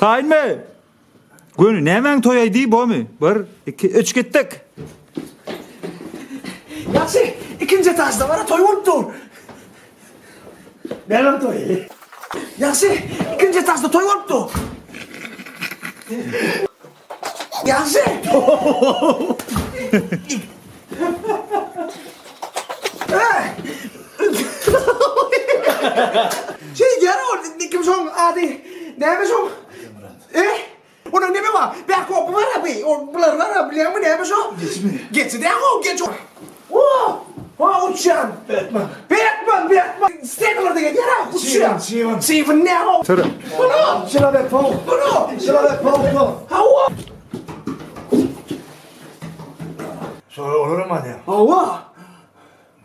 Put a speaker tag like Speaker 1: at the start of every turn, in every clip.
Speaker 1: Taýynmy? Göni nämäň toýaý diý bomy? Bir, iki, üç gitdik.
Speaker 2: Ýagşy, ikinji etažda bara toý bolup dur.
Speaker 3: Nämäň toýy?
Speaker 2: Ýagşy, ikinji etažda toý bolup dur. Ýagşy. Şeýdýär ol, kim şoň ady? Näme şoň? E? Onuň neme bar? Bäh kopy bar abi. Ol bular bar abi, bilýäňmi näme şo?
Speaker 3: Geçmi?
Speaker 2: Geçi däl o, geç. O! Ha uçýan.
Speaker 3: Batman.
Speaker 2: Batman, Batman. Steglerde gelýär ha, uçýan.
Speaker 3: Çybyn, çybyn.
Speaker 2: Çybyn näme o?
Speaker 1: Sür.
Speaker 2: Bunu.
Speaker 3: Çylabek pawuk.
Speaker 2: Bunu.
Speaker 3: Çylabek pawuk.
Speaker 2: Hawa.
Speaker 3: Şolar olaram alýar.
Speaker 2: Hawa.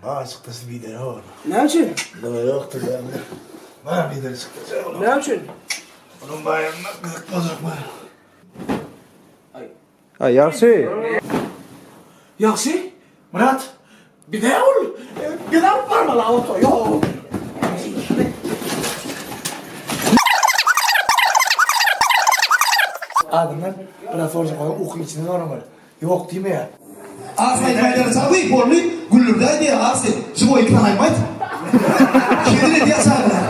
Speaker 3: Bar çykdasy bidere ol.
Speaker 2: Näme üçin?
Speaker 3: Bular ýokdur ýa. Bar bidere çykdasy ol.
Speaker 2: Näme üçin?
Speaker 3: Onuň baýramyna gyzyk boljak bar.
Speaker 1: Aý ýagşy.
Speaker 2: Ýagşy? Myrat, bize ol, biz alyp barmaly awto, ýok.
Speaker 3: Adamlar biraz sorjak bolsa ukyň içinde soramaly. Ýok diýmeýär.
Speaker 4: Arsi aýdym aýdara çaldy, boldy, güldürdi aýdýar, Arsi, žiwoý iki sany aýdym aýt. Hezil edýär çagalar.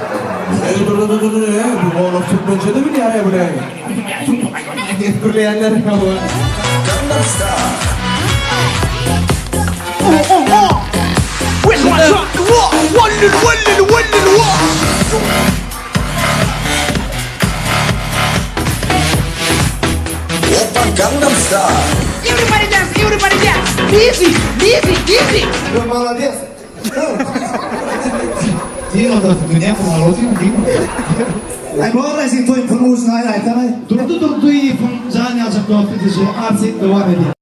Speaker 5: Eý dur dur dur dur eý bu oglak türkmençe-de bilýär eý bu näme. Diýip gürleýänler hawa.
Speaker 6: Everybody dance, everybody dance. Easy, easy, easy.
Speaker 4: Malades. Dima dünýä kumaly otyrmy Dima? Aý borlaý sen toýuň puluny ujuna aýtsana. Durdy Durdyýewiň jan ýaljak dost ediji Arsi dowam edýär.